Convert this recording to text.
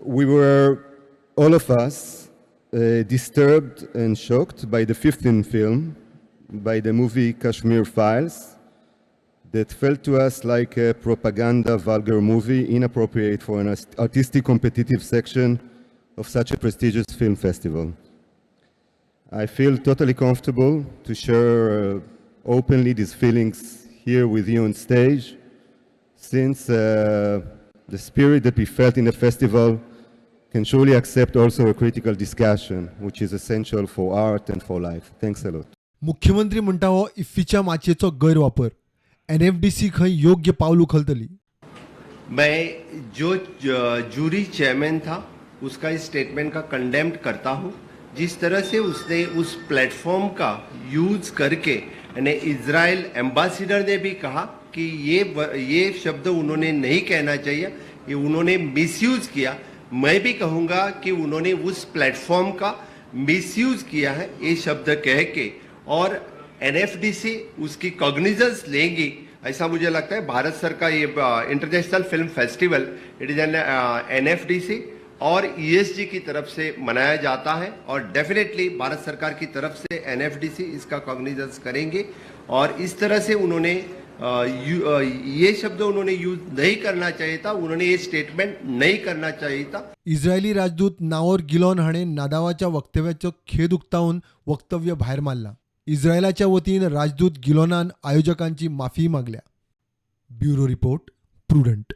We were, all of us, disturbed and shocked by the 15th film, by the movie Kashmir Files, that felt to us like a propaganda vulgar movie inappropriate for an artistic competitive section of such a prestigious film festival. I feel totally comfortable to share openly these feelings here with you on stage, since the spirit that we felt in the festival can surely accept also a critical discussion, which is essential for art and for life. Thanks a lot. मुख्यमंत्री म्हणटा हो इफ्फीच्या माचयेचो गैरवापर. NFDC खंय योग्य पावल उखलतली. मैं जो जूरी चेयरमैन था, उसका इस स्टेटमेंट का कंडेम्ड करता हूँ. जिस तरह से उसने उस प्लेटफॉर्म का यूज करके, यानी इजराइल एम्बेसडर ने भी कहा कि ये शब्द उन्होंने नहीं कहना चाहिए, ये उन्होंने मिसयूज किया. मैं भी कहूँगा कि उन्होंने उस प्लेटफॉर्म का मिसयूज किया है ये शब्द कह के और एनएफडीसी उसकी कॉग्निजेंस लेंगी, ऐसा मुझे लगता है. भारत सरकार, ये International Film Festival, it is an NFDC Aur ESG की तरफ से मनाया जाता है और डेफिनेटली भारत सरकार की तरफ से एनएफडीसी इसका कॉग्निजेंस करेंगे और इस तरह से उन्होंने ये शब्द उन्होंने यूज नहीं करना चाहिए था. उन्होंने ये स्टेटमेंट नहीं करना चाहिए था. इस्रायली राजदूत नाओर गिलॉन हाणें नादावाच्या वक्तव्याचो खेद उक्तावन वक्तव्य भायर मारलां. इस्रायलाच्या वतीन राजदूत गिलोनान आयोजकांची माफी मागल्या. Bureau report, Prudent.